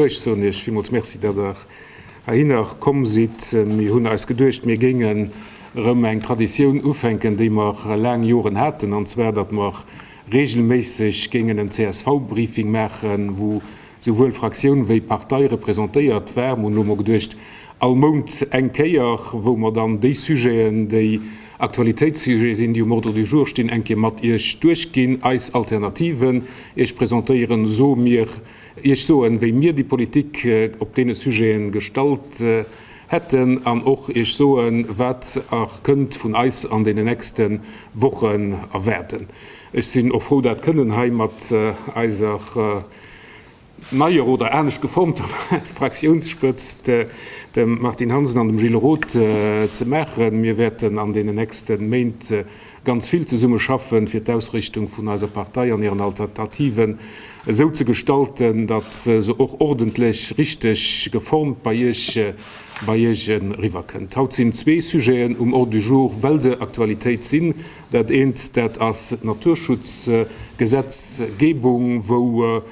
Ech soen Iech villmools Merci, datt Der heihinner komm sidd. Mir hunn eis geduecht, mir géingen erëm eng Traditioun ufänken, déi mer laang Joren haten, an zwar datt mer regelméisseg géingen en CSV-Briefing maachen, wou souwuel Fraktioun wéi Partei representéiert war. Mir hunn elo mol geduecht, all Mount eng Kéier, wou mer dann déi Sujeten, déi Aktualitéitssujete sinn, déi um Ordre du jour stinn, eng Kéier mat Iech duerchginn, eis Alternativen Iech presentéieren, soe mir Iech soen, wéi mir déi Politik op deene Sujete gestalt hätten an och Iech soen, wat Der kënnt vun eis an deenen nächste Wochen erwaarden. Ech sinn och frou, dat kënnen hei mat eiser neier oder anescht geformter Fraktiounsspëtzt, dem Martine Hansen an dem Gilles Roth, ze maachen. Mir wäerten an deenen nächste Méint ganz vill zesumme schaffen, fir d'Ausrichtung vun eiser Partei an hiren Alternativen esou ze gestalten, datt se och ordentlech richteg geformt bei Iech bei Iech eriwwerkënnt. Haut sinn zwee Sujeten um Ordre du jour, well se Aktualitéit sinn. Dat eent, dat ass d'Naturschutzgesetzgebung, wou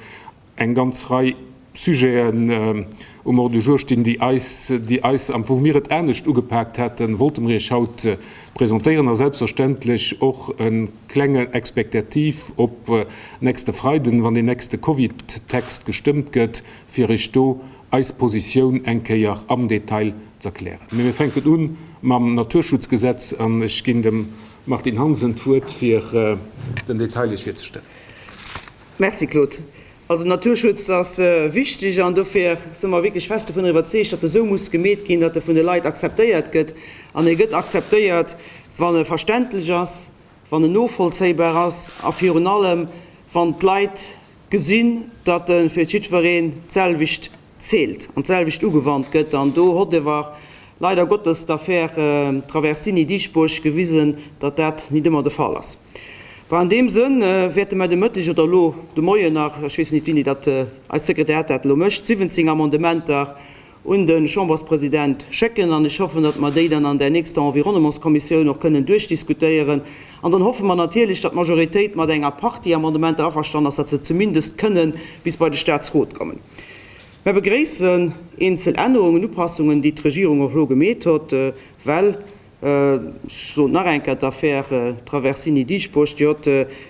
eng ganz Rei Sujeten um Ordre du jour stinn, déi eis, déi eis am, wou mir et anescht ugepaakt hätten, wollte mir Iech haut presentéieren a selbstverständlech och e klenge Expectativ op nächste Freiden, wann deen nächste Covid-Text gestëmmt gëtt, fir Iech do eis Positioun eng Kéier am Detail z'erklären. Mee mir fänken u mam Naturschutzgesetz an ech ginn dem Martine Hansen d'Wuert, fir den Detail Iech virzestellen. Merci Claude. Also Naturschutz ass wichteg an dofir si mer wierklech fest dovunner iwwerzeegt, datt e sou muss gemeet ginn, datt e vun de Leit akzeptéiert gëtt. An e gëtt akzeptéiert, wann e verständlech ass, wann en novollzéibar ass a virun allem, wann d'Leit gesinn, datt e fir jiddwereen d'selwecht zielt an d'selwecht ugewannt gëtt. An do hott ewer leider Gottes d'Affär Traversini-Dieschbourg gewisen, datt dat nit ëmmer de Fall ass. Bon, an deem Sënn wäerte mer de Mëtteg oder elo de Moien nach, ech weess nit wéini datt eist Sekretariat dat elo mécht, 17 Amendementer un de Chamberspresident schécken an ech hoffen, datt mer déi dann an där nächster Environnementskommissioun och kënnen duerchdiskutéieren. An dann hoffe mer natierlech, datt d'Majoritéit mat enger Partie Amendementer averstannen ass, datt se zumindest kënnen bis bei de Statsrot kommen. Mer begréissen eenzel Ännerungen, Upassungen, déi d'Regierung och elo gemeet hott, well, ech soen et nach eng Kéier, d'Affär Traversini-Dieschbourg, déi hott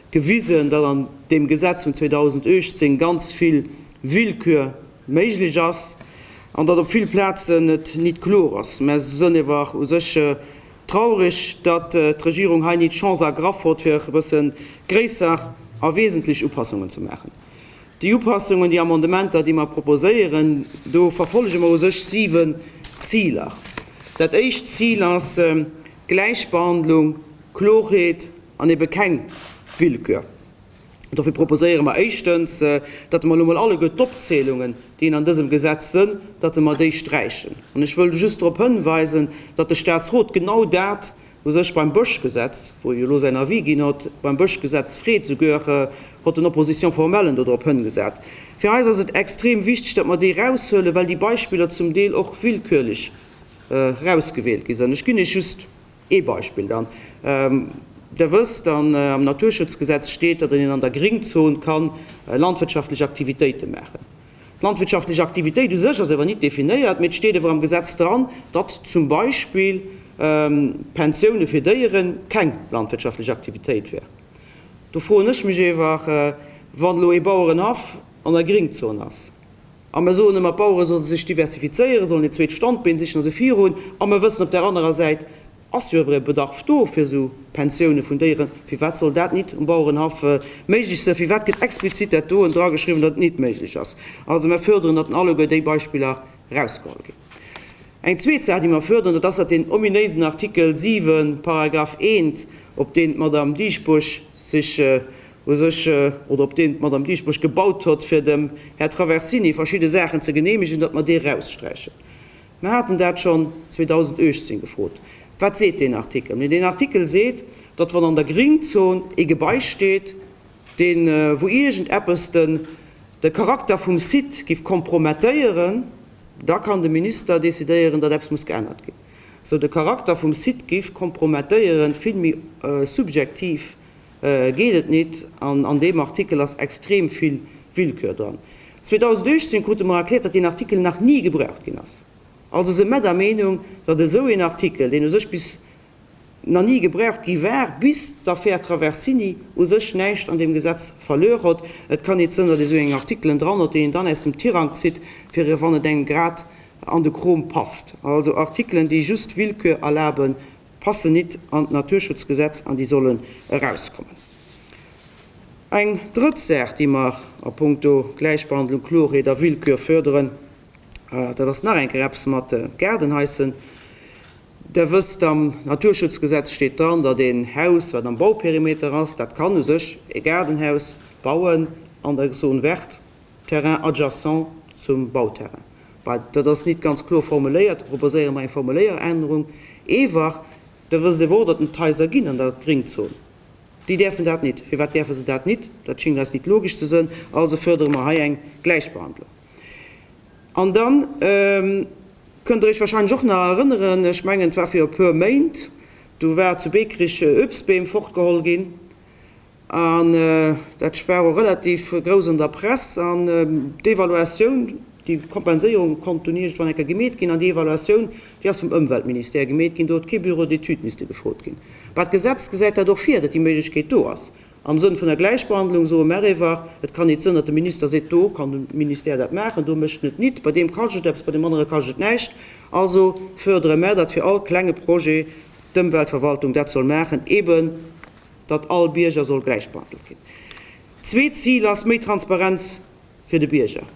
gewisen, datt an deem Gesetz vun 2018 ganz vill Willkür méiglech ass an datt op vill Plazen et nit kloer ass. Mer sënn ewer u sech traurig, datt d'Regierung hei nit d'Chance ergraff hott, fir e bësse gréisser a wesentlech Upassungen ze maachen. Déi Upassungen, déi Amendementer, déi mer proposéieren, do verfollege mer u sech 7 Ziler. Dat éischt Zil ass Gläichbehandlung, Klorheet an ebe keng Willkür. Dofir proposéiere mer éischtens, datt mer elo mol alleguer d'Opzählungen, déi een an dësem Gesetz sënn, datt mer déi sträichen. An ech wëll just drop hënweisen, datt de Statsrot genau dat u sech beim Bëschgesetz, wou e jo elo säin Avis ginn hott, beim Bëschgesetz freet, souguer hott en Opposition formellen do drop hëngesat. Fir eis ass et extrem wichteg, datt mer déi eraushuelen, well déi Beispiller zum Deel och willkürlech erausgewielt gi sënn. Ech ginn Iech just Ee Beispill dann, Der wësst, am Naturschutzgesetz steet, datt een an der Gringzon ka landwirtschaftlech Aktivitéite maachen. D'landwirtschaftlech Aktivitéit u sech ass awer nit definéiert, mee et steet awer am Gesetz dran, datt zum Beispill Pensioune fir Déiere keng landwirtschaftlech Aktivitéit wär. Do froen ech mech ewer, wann elo ee Bauerenhaff an der Gringzon ass, A mer soen ëmmer, d'Bauere solle sech diversifizéieren, sollen een zweet Standbeen sichen a sou virun. A mer wëssen, op där anerer Säit ass jo e Bedarf do fir esou Pensioune vun Déieren. Firwat soll dat nit um Bauerenhaff méiglech sinn? Firwat gëtt explizit dat doen drageschriwwen, datt et nit méiglech ass? Also mer förderen, datt alleguer déi Beispiller erausgeholl ginn. Eng zweet Saach, déi mer förderen, dat ass, datt deen ominéisen Artikel 7, Paragraph 1, op deen d'Madame Dieschbourg sech u sech, oder op deen d'Madame Dieschbourg gebaut hott, fir dem Här Traversini verschidde Saachen ze genehmegen, datt mer dee raussträichen. Mer haten dat schonn 2018 gefrot. Wat seet deen Artikel? Mee deen Artikel seet, datt wann an der Gringzon ee Gebai steet, deen, wou iergend eppes den de Charakter vum Site giff kompromettéieren, da kann de Minister decidéieren, datt eppes muss geännert ginn. Sou de Charakter vum Site giff kompromettéieren, vill méi subjektiv geet et nit, an an deem Artikel ass extrem vill Willkür dran. 2018 krute mer erkläert, datt deen Artikel nach ni gebraucht ginn ass. Also se mer der Meenung, datt esou een Artikel, deen u sech bis nach ni gebraucht gi war, bis d'Affär Traversini, u sech näischt an deem Gesetz verluer hott. Et kann nit sënn, datt ee sou eng Artikelen dran hott, déi een dann aus dem Tirang zitt, fir wann et engem grad an de Krom passt. Also Artikelen, déi just Willkür erlaben, passen nit an d'Naturschutzgesetz an déi sollen erauskommen. Eng drëtt Saach, déi mer a puncto Gläichbehandlung, Klorheet a Willkür förderen, dat ass nach eng Kéier eppes mat Gaardenhaissen. Der wësst, am Naturschutzgesetz steet dran, datt een Haus, wat am Bauperimeter ass, dat kann u sech e Gaardenhaus bauen an der Zone verte, Terrain adjacent zum Bauterrain. Bah, dat ass nit ganz kloer formuléiert, do proposéiere mer eng Formuléierännerung. Ewer, Der wësst ewer och, datt et Haiser ginn an der Gringzon, déi däerfen dat nit. Firwat däerfe se dat nit? Dat schingt eis nit logesch ze sënn. Also fördere mer hei eng Gläichbehandlung. An dann kënnt Der Iech wahrscheinlech och nach erënneren, ech mengen, et war vir e puer Méint, do war zu Beekrich Uebstbeem fortgeholl ginn. An dat war och relativ grouss an der Press. An d'Evaluatioun, déi Kompenséierung konnt dunn iergendwann eng Kéier gemeet ginn. An déi Evaluatioun, déi ass vum Ëmweltministère gemeet ginn. Do huet kee Bureau d'études misste gefrot ginn. Bah, d'Gesetz gesäit dat och vir, datt déi Méiglechkeet do ass. Am Sënn vun der Gläichbehandlung soe mer ewer, et kann nit sënn, datt de Minister seet, do kann de Ministère dat maachen, do mécht en et nit, bei deem kascht et eppes, bei deem anere kascht et näischt. Also fördere mer, datt fir all klenge Projet d'Ëmweltverwaltung dat soll maachen, eben datt all Bierger soll gläichbehandelt ginn. Zweet Zil ass méi Transparenz fir de Bierger.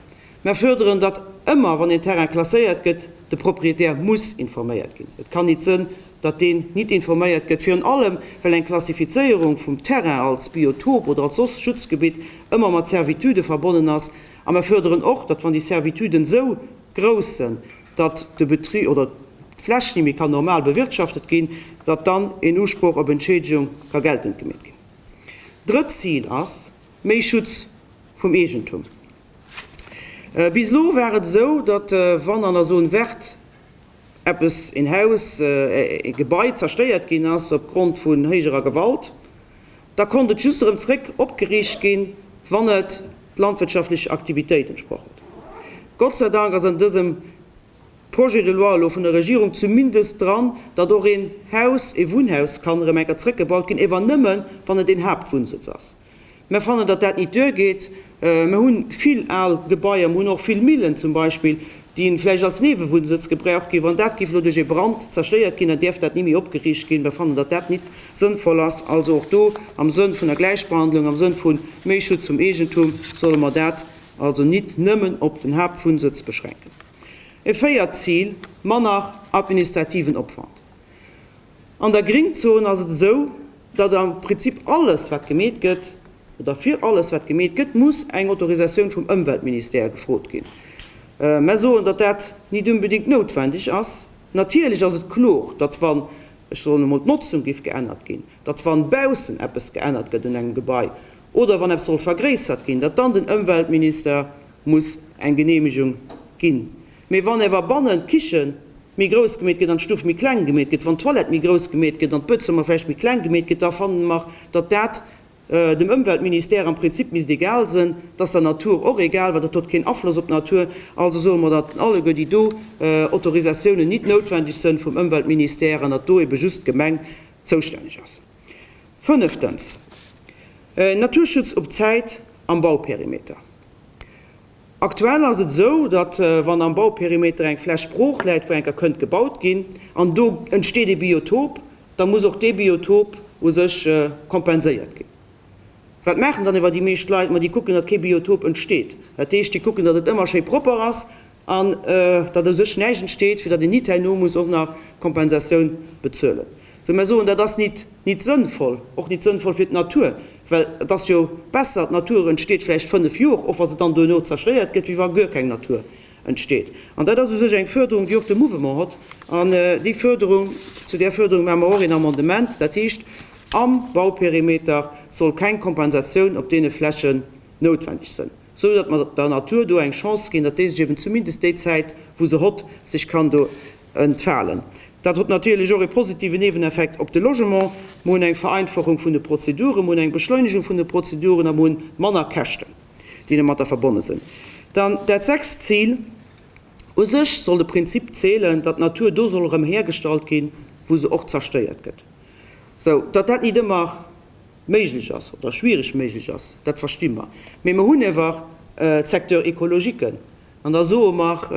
Mer förderen, datt ëmmer, wann een Terrain klasséiert gëtt, de Proprietär muss informéiert ginn. Et kann nit sënn, datt deen nit informéiert gëtt, virun allem well eng Klassifizéierung vum Terrain als Biotop oder als soss Schutzgebitt ëmmer mat Servitudë verbonnen ass. A mer förderen och, datt wann déi Servituden esou grouss sënn, datt de Betri oder d'Fläch ni méi kann normal bewirtschaftet ginn, datt dann een Usproch op Entschädigung ka geltend gemeet ginn. Drëtt Zil ass méi Schutz vum Eegentum. Bis elo war et esou, datt wann an der Zone verte eppes, een Haus, e Gebai zerstéiert ginn ass opgrond vun héijerer Gewalt, da konnt et just erëm zréck opgeriicht ginn, wann et d'landwirtschaftlecher Aktivitéit entsprach huet. Gott sei Dank ass an dësem Projet de loi elo vun der Regierung zumindest dran, datt och een Haus, ee Wunnhaus kann erëm eng Kéier zréckgebaut ginn, ewer nëmmen, wann et een Haaptwunnsëtz ass. Mer fannen, datt dat nit duergeet. Mer hu vill al Gebaier, mer hunn och vill Millen zum Beispill, déi vläicht als Niewewunnsëtz gebraucht ginn. Wann dat géif elo duerch ee Brand zerstéiert ginn, dann däerf dat ni méi opgeriicht ginn. Mer fannen, datt dat nit sënnvoll ass. Also och do am Sënn vun der Gläichbehandlung, am Sënn vu méi Schutz vum Eegentum solle mer dat also nit nëmmen op den Haaptwunnsëtz beschränken. E véiert Zil, manner administrativen Opwand. An der Gringzon ass et esou, datt am Prinzip alles, wat gemeet gëtt, oder fir alles, wat gemeet gëtt, muss eng Autorisatioun vum Ëmweltministère gefrot ginn. Mer soen, datt dat nit unbedéngt noutwendeg ass. Natierlech ass et klor, datt wann, ech soen emol, d'Notzung géif geännert ginn, datt wann baussen eppes geännert gëtt un engem Gebai oder wann eppes soll vergréissert ginn, datt dann den Ëmweltminister muss eng Genehmegung ginn. Mee wann ewer bannen d'Kiche méi grouss gemeet gëtt an d'Stuff méi kleng gemeet gëtt, wann d'Toilette méi grouss gemeet gëtt an d'Buedzëmmer vläicht méi kleng gemeet gëtt, da fanne mer, datt dat dem Ëmweltministère am Prinzip misst egal sënn. Dat ass der Natur och egal, well dat huet keen Afloss op d'Natur. Also soe mer, datt alleguer déi do Autorisatiounen nit noutwendeg sënn vum Ëmweltministère an datt do ebe just d'Gemeng zoustänneg ass. Fënneftens, Naturschutz op Zäit am Bauperimeter. Aktuell ass et esou, datt wann am Bauperimeter eng Fläch brooch läit, wou enker kënnt gebaut ginn, an do entsteet ee Biotop, da muss och dee Biotop u sech kompenséiert ginn. Wat maachen dann ewer déi meescht Leit? Ma déi kucken, datt kee Biotop entsteet. Dat heescht, déi kucken, datt et ëmmer schéi propper ass an datt u sech näischt entsteet, fir datt een nit herno muss och nach Kompensatioun bezuelen. Sou, mer soen, dat ass nit, nit sënnvoll, och nit sënnvoll fir d'Natur, well et ass jo besser, d'Natur entsteet vläicht 5 Jor, och wa se dann duerno zerstéiert gëtt, wéi wa guer keng Natur entsteet. An dat ass u sech eng Förderung, déi och de Mouvement hott. An déi Förderung, zu där Förderung maache mer och een Amendement, dat heescht, am Bauperimeter soll keng Kompensatioun op deene Flächen noutwendeg sënn, sou datt mer der Natur do eng Chance ginn, datt déi sech eben zumindest déi Zäit, wou se hott, sech kann do entfalen. Dat hott natierlech och e positiven Nieweneffekt op de Logement. Mer hunn eng Vereinfachung vun de Prozeduren, mer hunn eng Beschleunigung vun de Prozeduren a mer hunn manner Käschten, déi domatter verbonne sinn. Dann dat sechst Zil, U sech soll de Prinzip zählen, datt d'Natur do soll erëm hergestallt ginn, wou se och zerstéiert gëtt. Sou, datt dat nit ëmmer méiglech ass oder schwierig méiglech ass, dat versti mer. Mee mer hunn ewer d'Secteurs écologiquen an da soe mer,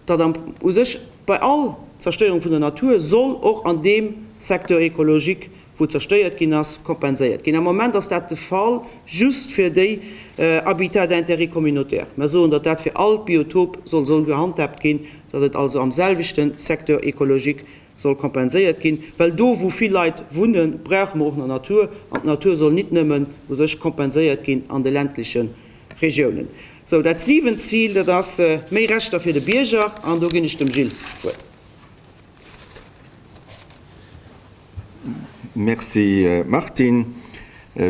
datt am u sech bei all Zerstéierung vun der Natur soll och an deem Secteur écologique wou zerstéiert ginn ass, kompenséiert ginn. Am Moment ass dat de Fall just fir déi Habitats d'intérêt communautaire. Mer soen, datt dat fir all Biotop soll esou gehandhaabt ginn, datt et also am selwechte Secteur écologique soll kompenséiert ginn, well do wou vill Leit wunnen, brauche mer och nach Natur, an d'Natur soll nit nëmmen u sech kompenséiert ginn an de ländleche Regiounen. Sou, dat siwent Zil, dat ass méi Rechter fir de Bierger, an do ginn ech dem Gilles d'Wuert. Merci Martine.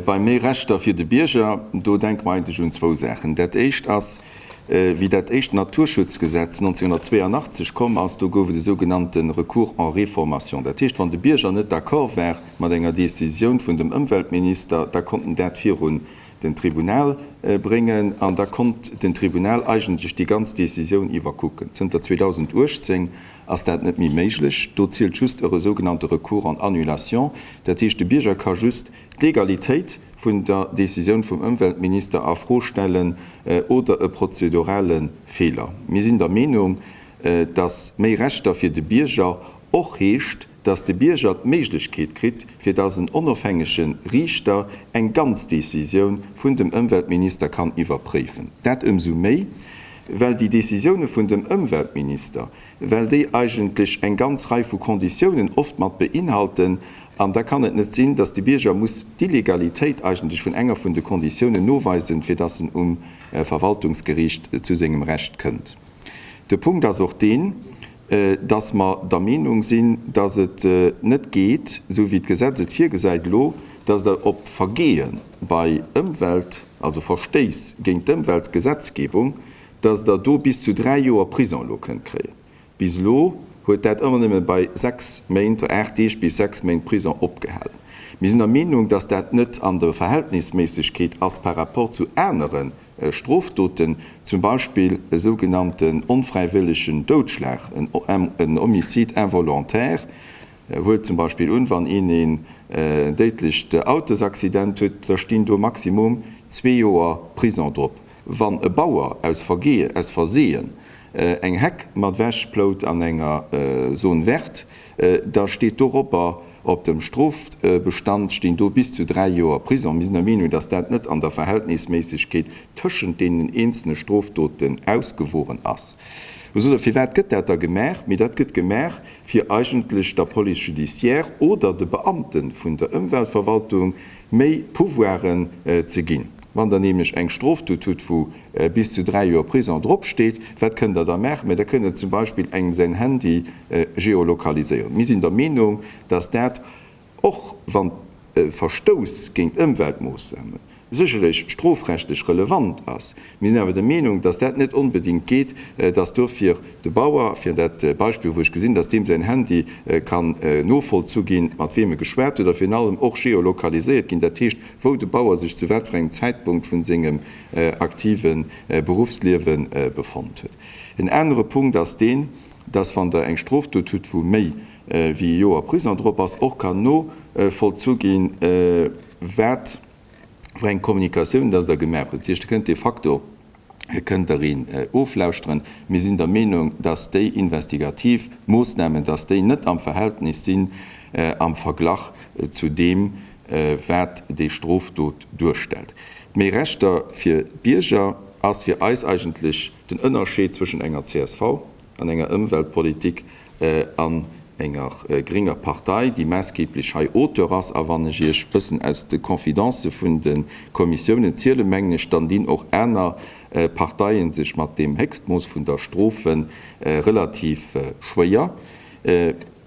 Bei méi Rechter fir de Bierger, do denke mer eigentlech un zwou Saachen. Dat éischt ass, wéi dat éischt Naturschutzgesetz 1982 komm ass, do gouf et e sougenannte Recours en réformation. Dat heescht, wann de Bierger net d'accord war mat enger Décisioun vun dem Ëmweltminister, da konnt en dat virun den Tribunal bréngen an da konnt den Tribunal eigentlech déi ganz Décisioun iwwerkucken. Zënter 2018 ass dat net méi méiglech. Do zielt just e sougenannte Recours en annulation. Dat heescht, de Bierger ka just d'Legalitéit vun der Décisioun vum Ëmweltminister a Fro stellen oder e prozedurale Feeler. Mir sinn der Meenung, dass méi Rechter fir de Bierger och heescht, dass de Bierger d'Méiglechkeet kritt, fir dass en onofhängege Riichter eng ganz Décisioun vun dem Ëmweltminister kann iwwerpréifen. Dat ëmsou méi, well déi Décisioune vun dem Ëmweltminister, well déi eigentlech eng ganz Rei vu Konditiounen oft mat beinhalten, an da kann et net sinn, dass de Bierger muss d'Illegalitéit eigentlech vun enger vun de Konditiounen noweisen, fir dass en um Verwaltungsgeriicht zu sengem Recht kënnt. De Punkt ass och deen, dass mer der Meenung sinn, dass et net geet, esou wéi d'Gesetz et virgesäit elo, dass Der op Vergeeë bei Ëmwelt, also Verstéiss géint d'Ëmweltgesetzgebung, dass Der do bis zu 3 Joer Prison elo kënnt kréien. Bis elo huet dat ëmmer nëmme bei 6 Méint, 8 Deeg bis 6 Méint Prison opgehalen. Mir sinn der Meenung, dass dat net an der Verhältnisméissegkeet ass par rapport zu anere Strofdoten, zum Beispill e sougenannten onfräiwëllegen Doudschlag, en Homicide involontaire. Huelt zum Beispill un, wann een een déidlecht Autosaccident huet, da stinn do maximum zwee Joer Prison drop. Wann e Bauer aus Verseeën eng Heck mat ewechplout an enger Zone verte, da steet doropper op dem Strofbestand stinn do bis zu 3 Joer Prison. Mir sinn der Meenung, dass dat net an der Verhältnisméissegkeet tëschent deenen eenzelne Strofdoten ausgewogen ass. Lo sot Der, Firwat gëtt dat da gemaach? Mee dat gëtt gemaach, fir eigentlech der Police judiciaire oder de Beamte vun der Ëmweltverwaltung méi Pouvoiren ze ginn. Wann Der nämlech eng Strofdot hutt, wou bis zu 3 Joer Prison drop steet, wat kënnt Der da maachen? Mä da kënnt Der zum Beispill engem säin Handy geolokaliséieren. Mir sinn der Meenung, dass dat, och wann e Verstouss géint Ëmweltmoossnamen sécherlech strofrechtlech relevant ass, mir sinn awer der Meenung, dass dat net onbedéngt geet, dass dofir de Bauer, fir dat Beispill wou ech gesinn, dass deem säin Handy kann novollzu ginn, mat weem e geschwat huet, a virun allem och geolokaliséiert ginn, dat heescht wou de Bauer sech zu wat fir engem Zäitpunkt vun sengem aktive Beruffsliewe befonnt huet. En anere Punkt ass deen, dass wann Der eng Strofdot hutt, wou méi wéi e Joer Prison drop ass, och kann novollzu ginn, wat fir eng Kommunikatioun dass Der gemaach hutt. Dat heescht, Der kënnt de facto kënnt Der een oflauschteren. Mir sinn der Meenung, dass déi investigativ Moosnamen, dass déi net am Verhältnis sinn am Verglach zu deem, wat déi Strofdot duerstellt. Méi Rechter fir d'Bierger ass fir eis eigentlech den Ënnerscheed zwëschent enger csv an enger Ëmweltpolitik an enger gringer Partei, déi maassgeblech hei Auteur ass. A wann ech Iech bëssen aus de Confidencë vun de Kommissiounen zielen, mengen ech, dann dinn och aner Parteien sech mat deem Héchstmooss vun der Strofe relativ schwéier.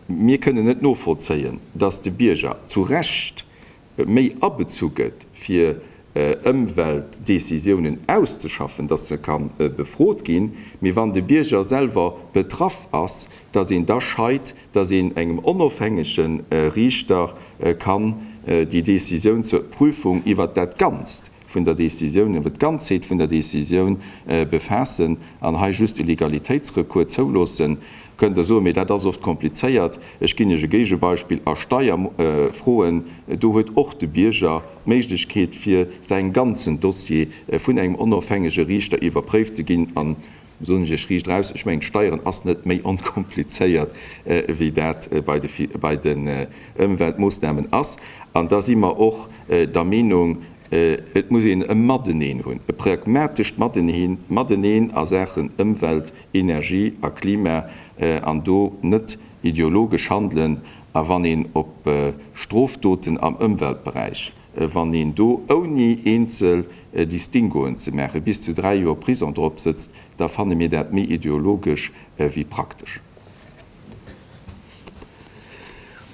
Mir kënnen net novollzéien, dass de Bierger zu Recht méi abezu gëtt, fir Ëmweltdécisiounen auszeschaffen, dass se ka befrot ginn, mee wann de Bierger selwer betraff ass, dass een da scheit, dass een engem onofhängege Riichter kann déi Décisioun zur Prüfung iwwert dat Ganzt. vun der Décisioun, iwwer d'Ganzheet vun der Décisioun befaassen an hei just e Legalitéitsrecours zouloossen. Kënnt Der soen, mee dat ass oft komplizéiert. Ech ginn Iech e Géigebeispill, A Steierfroen, do huet och de Bierger d'Méiglechkeet, fir säin ganzen Dossier vun engem onofhängege Riichter iwwerpréift ze ginn. An, soen ech Iech riicht eraus, ech mengen, d'Steieren ass net méi onkomplizéiert, wéi dat bei den Ëmweltmoossnamen ass. An da si mer och der Meenung, et muss een e Mateneen hunn, e pragmatescht Mateneen a Saachen Ëmwelt, Energie a Klima an do net ideologesch handelen. A wann een op Strofdoten am Ëmweltberäich, wann een do ouni eenzel Distingoen ze maachen, bis zu 3 Joer Prison drop sëtzt, da fanne mir dat méi ideologesch wéi praktesch.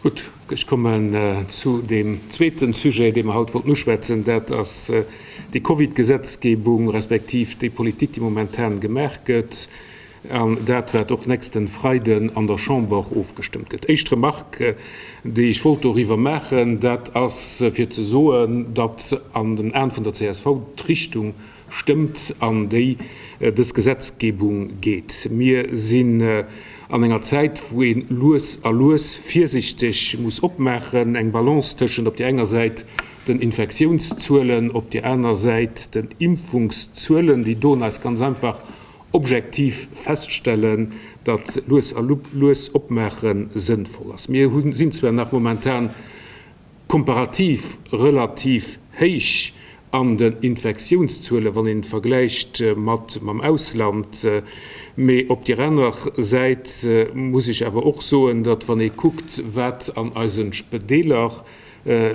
Gutt, ech kommen zu deem zweete Sujet, dee mer haut wollten uschwätzen. Dat ass déi Covid-Gesetzgebung respektiv déi Politik, déi momentan gemaach gëtt, an dat, wat och nächste Freiden an der Chamber ofgestëmmt gëtt. Éischt Remarque, déi ech wollt doriwwer maachen, dat ass fir ze soen, datt an den Aen vun der csv d'Richtung stëmmt, an déi dës Gesetzgebung geet. Mir sinn an enger Zäit, wou ee lues a lues virsichteg muss opmaachen, eng Balance tëschent op där enger Säit den Infektiounszuelen, op där aner Säit den Impfungszuelen, déi doen eis ganz einfach objektiv feststellen, datt lues a lues opmaache sënnvoll ass. Mir sinn zwar nach momentan komparativ relativ héich an den Infektiounszuelen, wann een et vergläicht mat mam Ausland, mee op deer aner Säit muss ech awer och soen, datt wann ee kuckt, wat an eise Spedeeler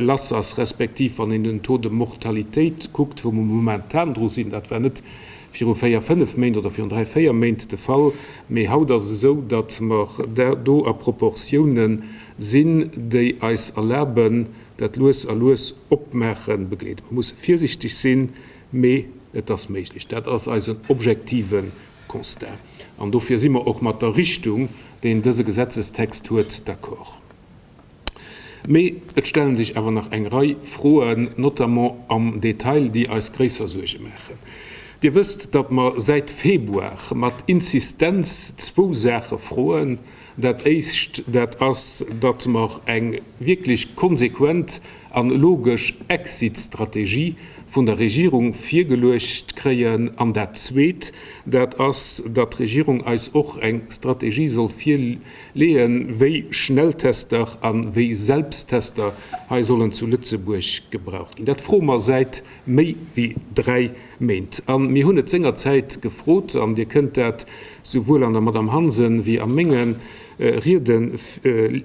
lass ass, respektiv wann een den Taux de mortalitéit kuckt, wou mer momentan dru sinn, dat war net viru 4, 5 Méint oder virun 3, 4 Méint de Fall, mee haut ass et esou, datt mer do a Proportiounen sinn, déi eis erlaben, dat lues a lues Opmaache begleeden. Mer musse virsichteg sinn, mee et ass méiglech. Dat ass eisen objektive Constat. An dofir si mer och mat der Richtung, déi dëse Gesetzestext huet, d'accord. Mee et stelle sech awer nach eng Rei Froen, notamment am Detail, déi eis gréisser Suerge maachen. Dir wësst, datt mer säit Februar mat Insistenz zwou Saache froen. Dat Éischt, dat ass, datt mer eng wierklech konsequent an logesch Exit-Strategie vun der Regierung virgeluecht kréien. An dat Zweet, dat ass, datt d'Regierung eis och eng Strategie soll virleeën, wéi Schnelltester a wéi Selbsttester hei sollen zu Lëtzebuerg gebraucht ginn. Dat froe mer säit méi wéi 3 Méint. A mir hunn et sengerzäit gefrot, an Dir kënnt dat souwuel an der Madame Hansen wéi a menge Rieden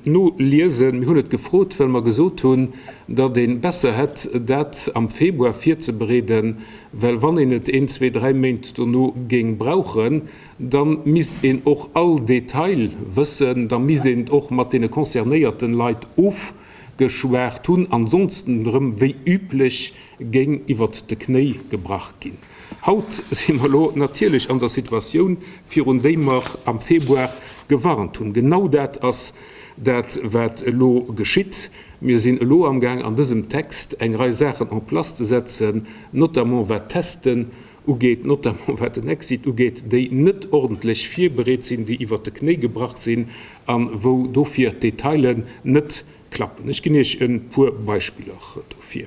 noliesen, mir hunn et gefrot, well mer gesot hunn, datt ee besser hätt, dat am Februar virzebereeden, well wann een et een, zwee, dräi Méint dono géing brauchen, da misst een och all Detail wëssen, da misst een et och mat deene concernéierten Leit ofgeschwat hunn, ansonsten erëm wéi üblech géing iwwert de Knéi gebrach ginn. Haut si mer elo natierlech an der Situatioun, virun déi mer am Februar gewarnt hunn. Genau dat ass dat, wat elo geschitt. Mir sinn elo amgaang, an dësem Text eng Rei Saachen en place ze setzen, notamment wat d'Testen ugeet, notamment wat den Exit ugeet, déi net ordentlech virbereet sinn, déi iwwert de Knéi gebrach sinn a wou dofir d'Detailen net Klappen. Ech ginn Iech e puer Beispiller dofir.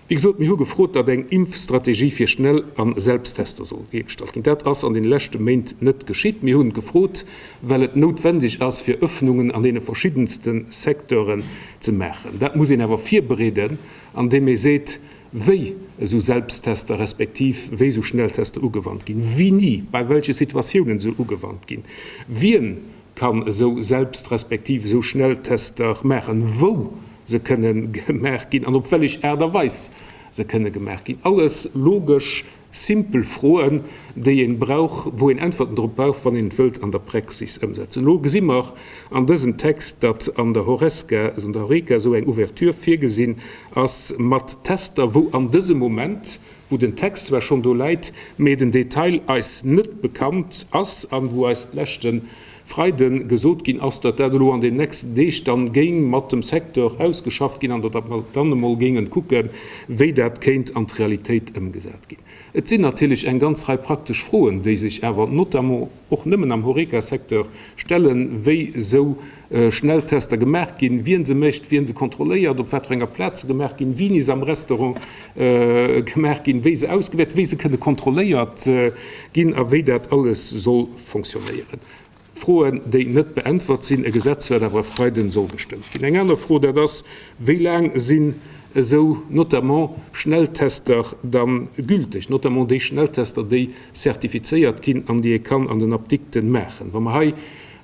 Wéi gesot, mir hu gefrot, datt eng Impfstrategie fir Schnell a Selbsttester soll virgestallt ginn. Dat ass an deene leschte Méint net geschitt. Mir hunn gefrot, well et noutwendeg ass, fir Öffnungen an deene verschiddenste Secteuren ze maachen. Dat muss een awer virbereeden, andeem ee seet, wéi esou Selbsttester respektiv wéi esou Schnelltester ugewannt ginn, wéini, bei welche Situatiounen se ugewannt ginn, wien kann esou Selbst respektiv esou Schnelltester maachen, wou se kënne gemaach ginn an op wellech Aart a Weis se kënne gemaach ginn. Alles logesch, simpel Froen, déi een brauch, wou een Äntwerten drop brauch, wann een et wëllt an der Praxis ëmsetzen. Elo gesi mer an dësem Text, datt an der Horesca, an der Horeca esou eng Ouverture virgesinn ass mat Tester, wou an dësem Moment. wou den Text zwar schonn do läit, mee den Detail eis net bekannt ass an wou eis d'leschte Freide gesot ginn ass, datt dat elo an den nächsten Deeg dann géing mat dem Secteur ausgeschafft ginn an datt mer dann emol géingen kucken, wéi dat kéint an d'Realitéit ëmgesat ginn. Et sinn natierlech eng ganz Rei praktesch Froen, déi sech awer notamment och nëmmen am Horeca-Secteur stellen, wéi esou Schnelltester gemaach ginn, wien se mécht, wien se kontrolléiert, op wat fir enger Plaz se gemaach ginn, wéini se am Restaurant gemaach ginn, wéi se ausgewäert, wéi se kënne kontrolléiert ginn a wéi dat alles soll fonctionnéieren. Froen, déi net beäntwert sinn. E Gesetz, wat awer e Freiden soll gestëmmt ginn. Eng aner Fro, dat ass, Wéi laang sinn esou notamment Schnelltester da gülteg, notamment déi Schnelltester, déi zertifizéiert ginn an déi ee kann an den Apdikten maachen? Wa mer hei,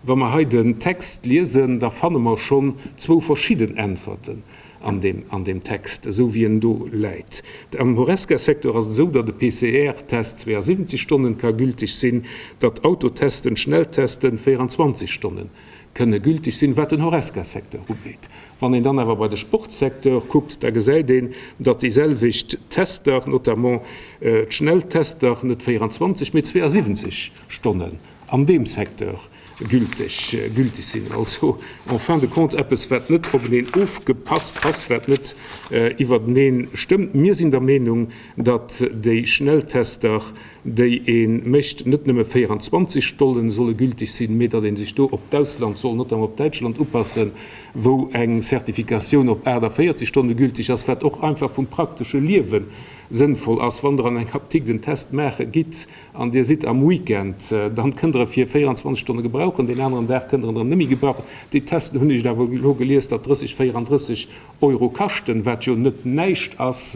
wa mer hei den Text liesen, da fanne mer schonn zwou verschidden Äntwerten an deem, an deem Text, esou wéi en do läit. Am Horesca-Secteur ass et esou, datt e PCR-Test 72 Stonnen ka gülteg sinn, datt Autotesten, Schnelltesten 24 Stonne kënne gülteg sinn, wat den Horesca-Secteur ugeet. Wann een dann awer bei de Sportsecteur kuckt, da gesäit een, datt déi selwecht Tester, notamment d'Schnelltester, net 24, mee 72 Stonnen an deem Secteur gülteg gülteg sinn. Also en fin de compte eppes, wat net openeen ofgepasst ass, wat net iwwertenee stëmmt. Mir sinn der Meenung, datt déi Schnelltester, déi ee mécht, net nëmme 24 Stonnen solle gülteg sinn, mee datt ee sech do op d'Ausland soll, notamment op Däitschland, upassen, wou eng Zertifikatioun op 48 Stonne gülteg ass, wat och einfach vum praktesche Liewe sënnvoll ass. Wann Der an eng Apdikt en Test maache gitt, An Dir sidd am Weekend, dann kënnt Der e fir 24 Stonne gebrauchen, deen aneren Dag kënnt Der en erëm net méi gebrauchen. Déi Testen hunn ech awer elo gelies, datt 30, 34 Euro kaschten, wat jo net näischt ass.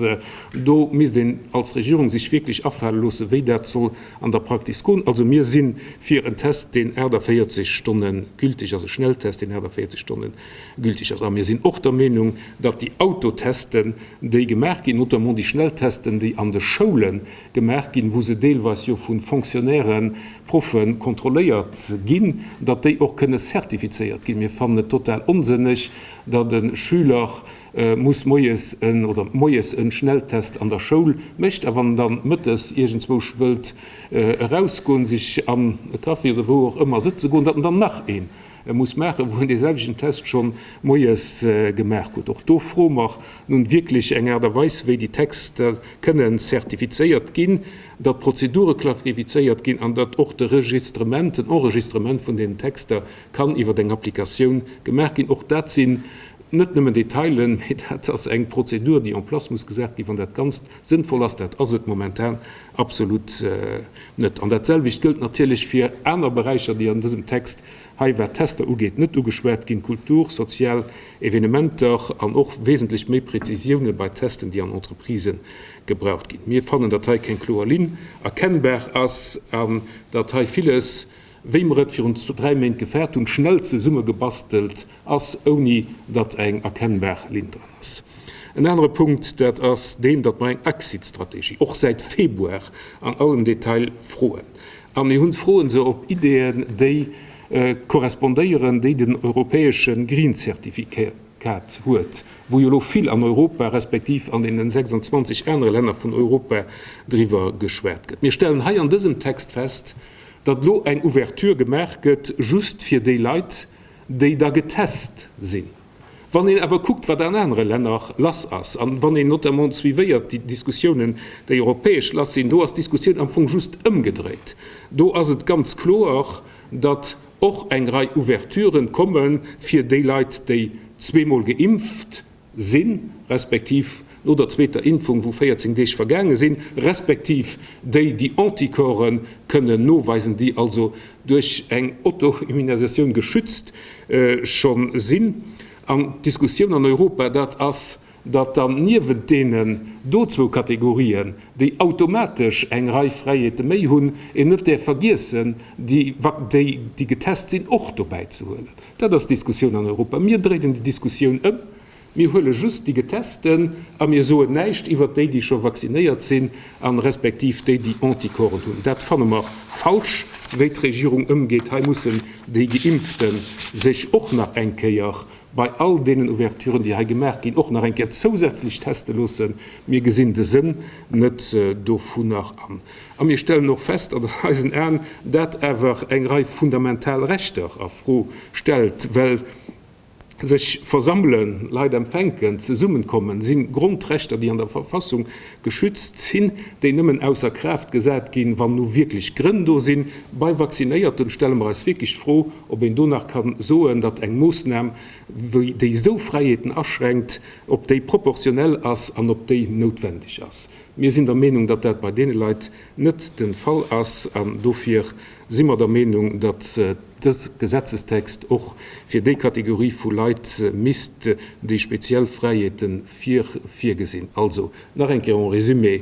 Do misst een als Regierung sech wierklech afale loossen, wéi dat soll an der Praxis goen. Also mir si fir en Test, deen 48 Stonne gülteg ass, e Schnelltest, deen 48 Stonne gülteg ass. A mir sinn och der Meenung, datt déi Autotesten, déi gemaach ginn, notamment déi Schnelltesten, déi an de Schoule gemaach ginn, wou se deelweis jo vu Fonctionnairen, Proffe kontrolléiert ginn, datt déi och kënne zertifizéiert ginn. Mir fannen et total onsënneg, datt e Schüler muss moies en oder moies e Schnelltest an der Schoul mécht a wann en dann mëttes iergendzwousch wëllt erausgoen, sech an e Café oder wou och ëmmer sëtze goen, datt en dann nach ee muss maachen, wou en dee selwechten Test schonn moies gemaach huet. Och do froe mer nun wierklech eng Aart a Weis, wéi déi Texter kënnen zertifizéiert ginn, datt d'Prozedure klarifizéiert ginn an datt och de Registrement, den Enregistrement vun deenen Texter kann iwwer eng Applikatioun gemaach ginn. Och dat sinn net nëmmen Detailen, mee dat ass eng Prozedur, déi en place muss gesat ginn, wann dat Ganzt sënnvoll ass. Dat ass et momentan absolut net. An dat selwecht gëllt natierlech fir aner Beräicher, déi an dësem Text hei, wat d'Tester ugeet, net ugeschwat ginn, Kultur, sozial Evenementer an och wesentlech méi Präzisioune bei Testen, déi an Entreprisë gebraucht ginn. Mir fannen, datt hei keng kloer Linn erkennbar ass an datt hei villes, wéi mer et virun dräi Méint gefaart hunn, schnell zesummegebastelt ass, ouni datt eng erkennbar Linn dran ass. En anere Punkt, dat ass deen, datt mer eng Exit-Strategie och säit Februar an allem Detail froen. A mir hunn froen se op Ideeën, déi korrespondéieren, déi den europäesche Green Certificat huet, wou jo elo vill an Europa respektiv an deenen 26 anere Länner vun Europa driwwer geschwat gëtt. Mir stellen hei an dësem Text fest, datt elo eng Ouverture gemaach gëtt just fir déi Leit, déi da getest sinn. Wann een awer kuckt, wat an anere Länner lass ass, an wann een notamment suivéiert déi Diskussiounen, déi europäesch lass sinn, do ass d'Diskussioun am Fong just ëmgedréit. Do ass et ganz kloer, datt och eng Rei Ouverturen komme fir déi Leit, déi zweemol geimpft sinn, respektiv no der zweeter Impfung, wou 14 Deeg vergaange sinn, respektiv déi, déi Anticorpse kënnen noweisen, déi also duerch eng Auto-Immunisatioun geschützt scho sinn. An d'Diskussioun an Europa, dat ass, datt dann niewent deenen do zwou Kategorien, déi automatesch eng Rei Fräiheete méi hunn, een net däerf vergiessen, déi, déi getest sinn, och dobäi ze huelen. Dat ass d'Diskussioun an Europa. Mir dréinen déi Diskussioun ëm. Mir huele just déi Getesten a mir soen näischt iwwert déi, déi scho vaccinéiert sinn a respektiv déi, déi Anticorpsen hunn. Dat fanne mer falsch, wéi d'Regierung ëmgeet. Hei mussen déi Geimpfte sech och nach eng Kéier bei all deenen Ouverturen, déi hei gemaach ginn, och nach eng Kéier zousätzlech teste loossen. Mir gesinn de Sënn net dovunner an. A mir stellen och fest, datt an eisen Aen dat awer eng Rei fundamental Rechter a Fro stellt, well sech versammelen, Leit empfänken, zesummenkommen, si Grondrechter, déi an der Verfassung geschützt sinn, déi nëmmen ausser Kraaft gesat ginn, wann nu wierklech Grënn do sinn. Bei Vaccinéierten stelle mer eis wierklech d'Fro, ob een do nach ka soen, datt eng Moossnam, déi esou Fräiheeten aschränkt, ob déi proportionell ass an ob déi noutwendeg ass. Mir sinn der Meenung, datt dat bei deene Leit net de Fall ass an dofir si mer der Meenung, datt dës Gesetzestext och fir déi Kategorie vu Leit misst déi speziell Fräiheete virgesinn. Also nach eng Kéier en résumé,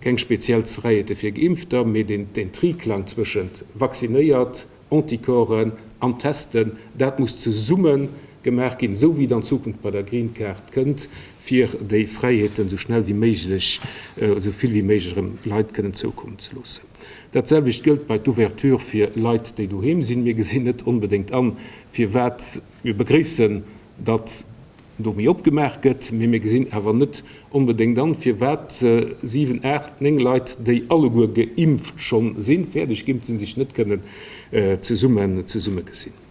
Keng speziell Fräiheete fir Geimpfter, mee deen Triklang zwëschent vaccinéiert, Anticorpsen an Testen, dat muss zesumme gemaach ginn, esou wéi et an Zukunft bei der Green Card kënnt, fir déi Fräiheeten esou schnell wéi méiglech, esou vill wéi méiglech erëm Leit kënnen zoukommen ze loossen. Dat selwecht gëllt bei d'Ouverture fir Leit, déi doheem sinn. Mir gesinn net onbedéngt an, firwat. Mir begréissen, datt do méi opgemaach gëtt, mee mir gesinn awer net onbedéngt an, firwat 7, 8, 9 Leit, déi alleguer geimpft schonn sinn, fäerdeg geimpft sinn, sech net kënnen zesummen zesummegesinn.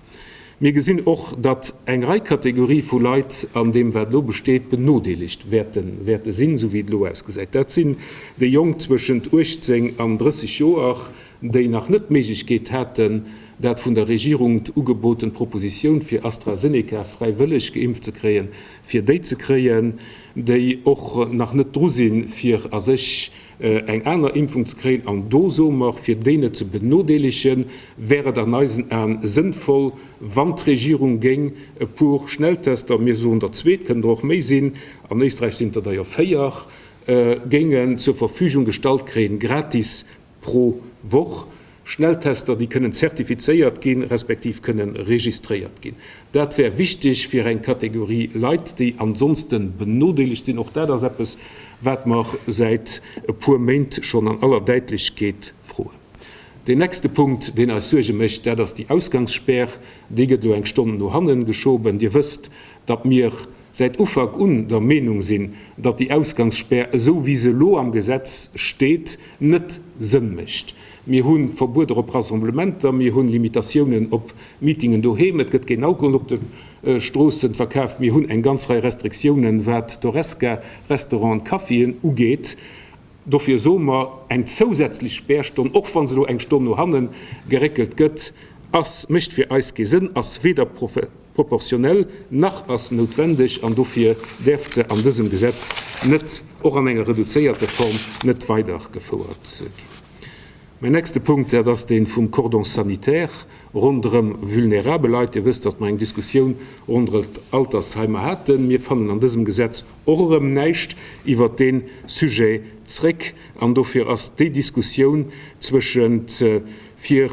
Mir gesinn och, datt eng Rei Kategorie vu Leit an deem, wat elo besteet, benodeelegt wäerte wäerte sinn, esou wéi et elo ausgesäit. Dat sinn déi Jonk zwëschent 18 an 30 Joer, déi nach net d'Méiglechkeet haten, dat vun der Regierung ugeboten Propositioun fir AstraZeneca fräiwëlleg geimpft ze kréien, fir déi ze kréien, déi och nach net dru sinn, fir a sech eng aner Impfung ze kréien. An do soe mer, fir déi net ze benodeelegen, wär et an eisen Aen sënnvoll, wann d'Regierung géing e puer Schnelltester, mir soen der zwee, et kënnen der och méi sinn, an Éisträich sinn et der der jo véier, géingen zur Verfügung gestallt kréien, gratis Pro Woch Schnelltester, déi kënnen zertifizéiert ginn, respektiv kënnen registréiert ginn. Dat wär wichteg fir eng Kategorie Leit, déi ansonste benodeelegt sinn. Och dat ass eppes, wat mer säit e puer Méint schonn an aller Däitlechkeet froen. Deen nächste Punkt, deen eis Suerge mécht, dat ass déi Ausgangsspär. Déi gëtt elo eng Stonn no hanne geschoben. Dir wësst, datt mir säit Ufank un der Meenung sinn, datt déi Ausgangsspär, esou wéi se elo am Gesetz steet, net Sënn mécht. Mir hu Verbueter op Rassemblementer, mir hu Limitatiounen op Meetingen doheem, et gëtt keen Alkohol op de Stroossen verkaaft, mir hunn eng ganz Rei Restriktiounen, wat d'Horesca, Restauranten, Caféen ugeet. Dofir soe mer, eng zousätzlech Spärstonn, och wa se elo eng Stonn no hanne geréckelt gëtt, ass, mécht fir eis kee Sënn, ass weder proportionell nach ass noutwendeg an dofir däerf se an dësem Gesetz net, och an enger reduzéierter Form, net weidergefouert ginn. Mäin nächste Punkt, dat ass dee vum Cordon sanitaire ronderëm vulnerabel Leit. Dir wësst, datt mer eng Diskussioun ronderëm d'Altersheimer haten. Mir fannen an dësem Gesetz och erëm näischt iwwert dee Sujet zréck an dofir ass déi Diskussioun zwëschent fir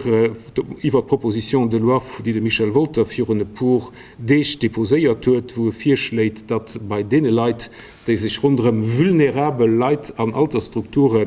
iwwert d'Proposition de loi, déi de Michel Wolter virun e puer Deeg déposéiert huet, wou e virschléit, datt bei deene Leit, déi sech ronderëm vulnerabel Leit an Altersstrukture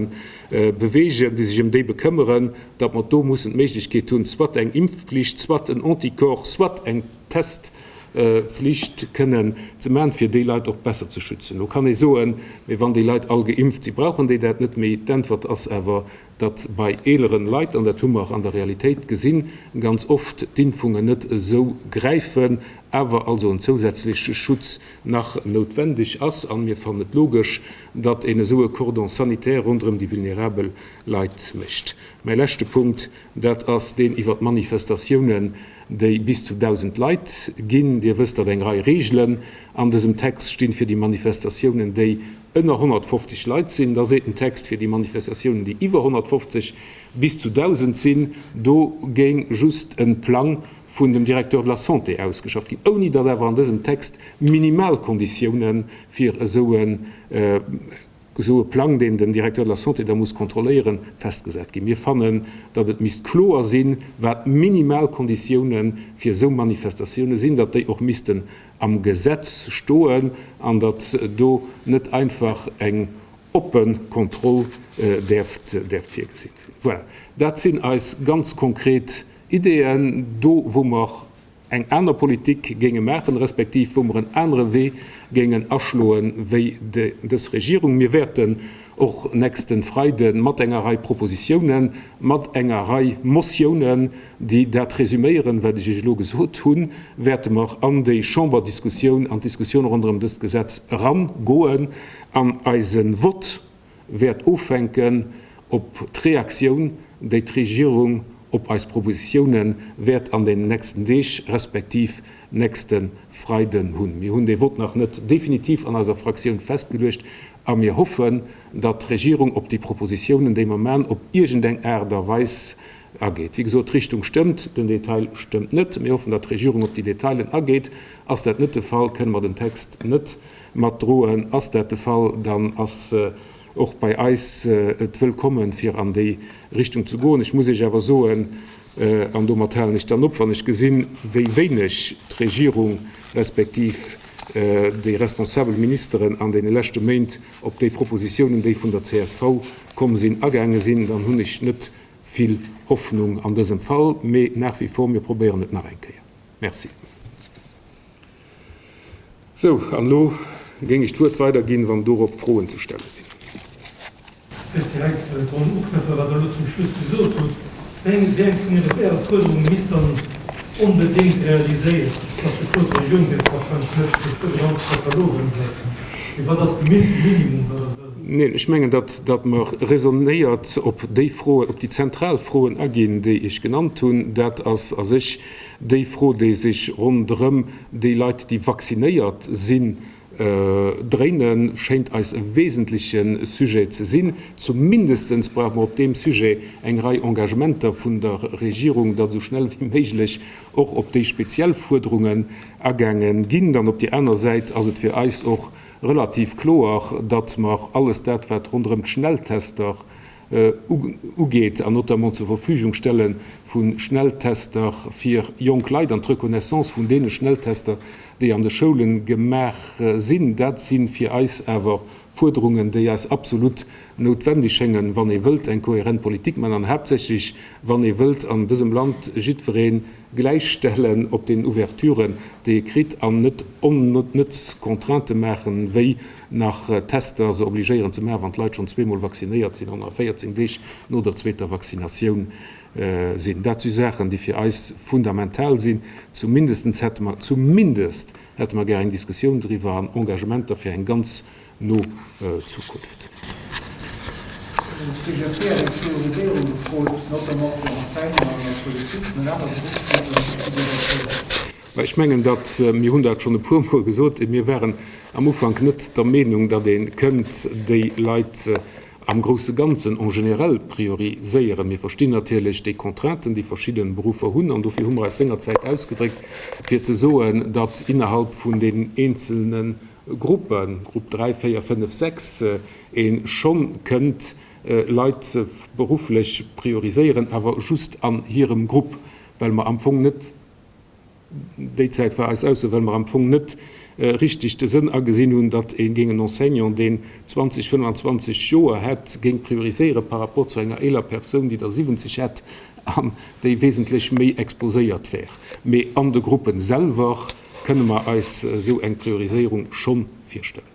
beweegen, déi sech ëm déi bekëmmeren, datt mer do mussen d'Méiglechkeet hunn, soit eng Impfpflicht, soit en Anticorps, soit eng Testpflicht kënnen ze maachen, fir déi Leit och besser ze schützen. Elo kann ee soen, Mee wann déi Leit all geimpft sinn, brauchen déi dat net méi. D'Äntwert ass awer, datt bei eeleren Leit, an dat hu mer an der Realitéit gesinn, ganz oft d'Impfungen net esou gräifen, awer also en zousätzleche Schutz nach noutwendeg ass. An mir fannen et logesch, datt een esou e Cordon sanitaire ronderëm déi vulnerabel Leit mécht. Mäi leschte Punkt, dat ass deen iwwert d'Manifestatiounen, déi bis zu 1.000 Leit ginn. Dir wësst, datt eng Rei Reegelen an dësem Text stinn fir déi Manifestatiounen, déi ënner 150 Leit sinn. Da seet den Text, fir déi Manifestatiounen, déi iwwer 150 bis zu 1.000 sinn, do géing just e Plang vun dem Directeur de la Santé ausgeschafft ginn, ouni datt awer an dësem Text Minimalkonditiounen fir esou e. Esou e Plang, deen den Directeur de la Santé da muss kontrolléieren, festgesat ginn. Mir fannen, datt et misst kloer sinn, wat d'minimal Konditioune fir esou Manifestatioune sinn, datt déi och missten am Gesetz stoen an datt do net einfach eng oppe Kontroll däerft virgesinn sinn. Voilà, dat sinn eis ganz konkret Ideeën, do wou mer eng aner Politik géinge maachen, respektiv wou mer en anere Wee géingen aschloe wéi dës Regierung. Mir wäerten och nächste Freide mat enger Rei Propositiounen, mat enger Rei Motiounen, déi dat resüméieren, wat ech Iech elo gesot hunn, wäerte mer an déi Chamberdiskussioun, an d'Diskussioun ronderëm dëst Gesetz erangoen. An eise Vott wäert ofhänken op d'Reaktioun, déi d'Regierung op eis Propositiounen wäert an den nächsten Deeg respektiv nächste Freiden hunn. Mir hunn dee Vott nach net definitiv an eiser Fraktioun festgeluecht a mir hoffen, datt d'Regierung op déi Propositiounen, déi mer man, op iergendeng Aart a Weis ageet. Wéi gesot, d'Richtung stëmmt, den Detail stëmmt net. Mir hoffen, datt d'Regierung op déi Detailen ageet. Ass dat net de Fall, kënne mer den Text net Mat droen. Ass dat de Fall, dann ass och bei eis et wëllkommen, fir an déi Richtung ze goen. Ech muss Iech awer soen, an domat halen ech dann op, wann ech gesinn, wéi wéineg d'Regierung respektiv déi responsabel Ministeren an deene leschte Méint op déi Propositionen, déi vun der csv komm sinn, agaange sinn, dann hunn ech net vill Hoffnung an dësem Fall. Mee nach wie vor, mir probéieren et nach eng Kéier. Merci. Sou, an elo géing ech d'Wuert weiderginn, wann dorop Froen ze stelle sinn. Ech wëllt direkt drun uknëppen, wat Der elo zum Schluss gesot hutt. Wéi eng wéi eng vun Iere Äre Fuerderunge misst dann onbedéngt realiséiert ginn? Et ass jo kloer, d'Regierung dierf wahrscheinlech net de ganze Katalog ëmsetzen. Mee wat ass de Minimum, wat Der wëllt? Neen, ech mengen, datt datt mer raisonnéiert op déi Froen, op déi zentral Froen aginn, déi ech genannt hunn. Dat ass a sech Déi Fro, déi sech ronderëm déi Leit, déi vaccinéiert sinn, dréinen, schéint eis e wesentleche Sujet ze sinn. Zumindestens brauche mer op deem Sujet eng Rei Engagementer vun der Regierung, datt esou schnell wéi méiglech och op déi speziell Fuerderungen agaange ginn. Dann op déi aner Säit ass et fir eis och relativ kloer, datt mer alles dat, wat ronderëm d'Schnelltester ugeet, an notamment zur Verfügung stelle vu Schnelltester fir jonk Leit an d'Reconnaissance vun deene Schnelltester, déi an de Schoule gemaach sinn, dat si fir eis awer Fuerderungen, déi eis absolut noutwendeg schéngen, wann ee wëllt eng kohärent Politik maachen an haaptsächlech wann ee wëllt an dësem Land jiddweree gläichstellen op den Ouverturen, déi e kritt, an net onnëtz Contraintë maachen, wéi nach Tester se obligéieren ze maachen, wann d'Leit schonn zweemol vaccinéiert sinn an a 14 Deeg no der zweeter Vaccinatioun sinn. Dat si Saachen, déi fir eis fundamental sinn. Zumindestens hätte mer, zumindest hätte mer gär eng Diskussioun driwwer an Engagementer fir eng ganz no Zukunft. Den CGFP hat eng Prioriséierung gefrot, notamment fir Enseignanten a Polizisten an aner Beruffsgruppen. Wéi steet Dir dozou? Ech mengen, datt, mir hunn dat schonn e puermol gesot, mir waren am Ufank net der Meenung, datt ee kënnt déi Leit am grousse Ganzen en général prioriséieren. Mir verstinn natierlech déi Contrainten, déi verschidde Beruffer hunn, an dofir hu mer eis sengerzäit ausgedréckt, fir ze soen, datt innerhalb vun den eenzelne Gruppen, Grupp 3, 4, 5, 6, ee schonn kënnt Leit berufflech prioriséieren, awer just an hirem Grupp, well mer am Fong net, Déi Zäit war eis Ausso, well mer am Fong net richteg de Sënn agesinn hunn, datt ee géing en Enseignant, deen 20, 25 Joer hätt, géing prioriséiere par rapport zu enger eeler Persoun, déi der 70 hätt an déi wesentlech méi exposéiert wär. Mee an de Gruppe selwer kënne mer eis esou eng Prioriséierung schonn virstellen.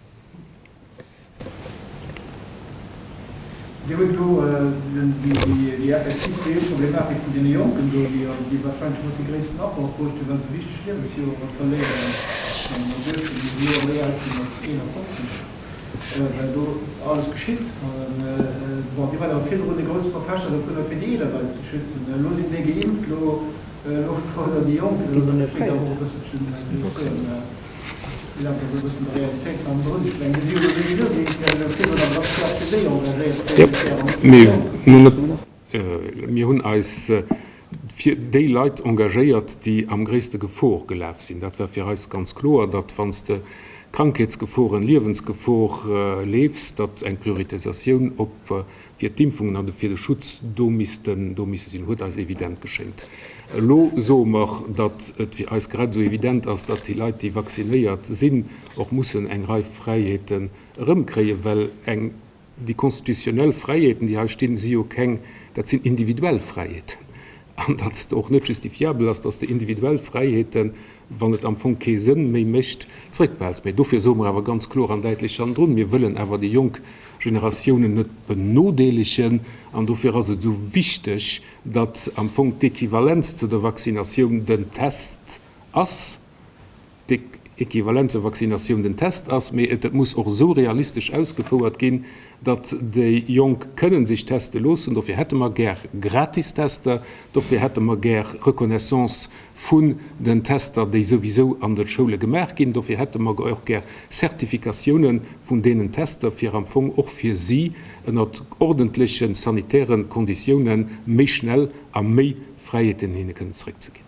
Dir hutt elo déi effektiv reell Problematik vun deene Jonken do, déi wahrscheinlech mat déi gréissten Affer och bruecht hunn, well se wichteg Liewensjoere verléieren, mat 18 déi Joer méi alt sinn als 51, well do alles geschitt. Bon, Dir waart awer virdrun e grousse Verfechter dovunner, fir déi eeler Leit ze schützen. Elo sinn déi geimpft, elo forderen déi Jonk. Dat ass awer och e bësselchen, wéi soll ech soen, Mir hunn eis fir déi Leit engagéiert, déi am gréisste Gefor gelaf sinn. Dat war fir eis ganz kloer, datt wann s de Krankheetsgeforen, Liewensgefor leefs, datt eng Prioritisatioun op fir d'Impfungen an fir de Schutz do missten do misse sinn, huet eis evident geschéngt. Elo soe mer, datt et fir eis grad esou evident ass, datt déi Leit, déi vaccinéiert sinn, och mussen eng Rei Fräiheeten erëmkréien, well eng déi constitutionnel Fräiheeten, déi hei stinn, si jo keng, dat sinn individuell Fräiheeten, an datt et och net justifiabel ass, datt s de individuell Fräiheeten, wann et am Fong kee Sënn méi mécht, zrëckbehälls. Mä dofir soe mer awer ganz kloer an däitlech hannendrun, Mir wëllen awer déi jonk Generatiounen net benodeelegen, an dofir ass et esou wichteg, datt am Fong d'Equivalenz zu der Vaccinatioun den Test ass. d'Equivalent zur Vaccinatioun den Test ass, mee et muss och esou realistesch ausgefouert ginn, datt déi Jonk kënnen sech teste loossen. Dofir hätte mer gär gratis Tester, dofir hätte mer gär Reconnaissance vun den Tester, déi souwisou an de Schoule gemaach ginn, dofir hätte mer och gär Certificatiounen vun deenen Tester, fir am Fong och fir si ënnert ordentleche sanitäre Konditiounen méi schnell a méi Fräiheeten hinne kënnen zréckzeginn.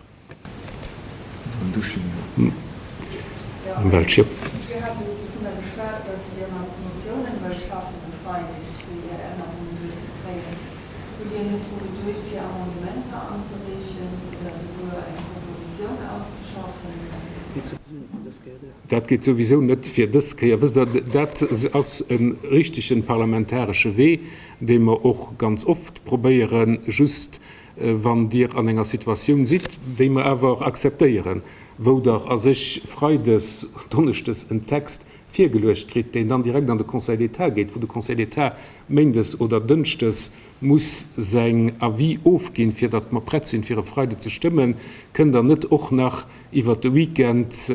Dat geet souwisou net fir dës Kéier. Wësst Der, dat ass e richtegen parlamentaresche Wee, dee mer och ganz oft probéieren, just Wann Dir an enger Situatioun sidd, déi mer awer akzeptéieren, wou Der a sech freides, donneschdes en Text virgeluecht kritt, deen dann direkt an de Conseil d'État geet, wou de Conseil d'État méindes oder dënschdes muss säin Avis ofginn, fir datt mer prett sinn, fir e Freide ze stëmmen, kënnt Der net och nach iwwert de Weekend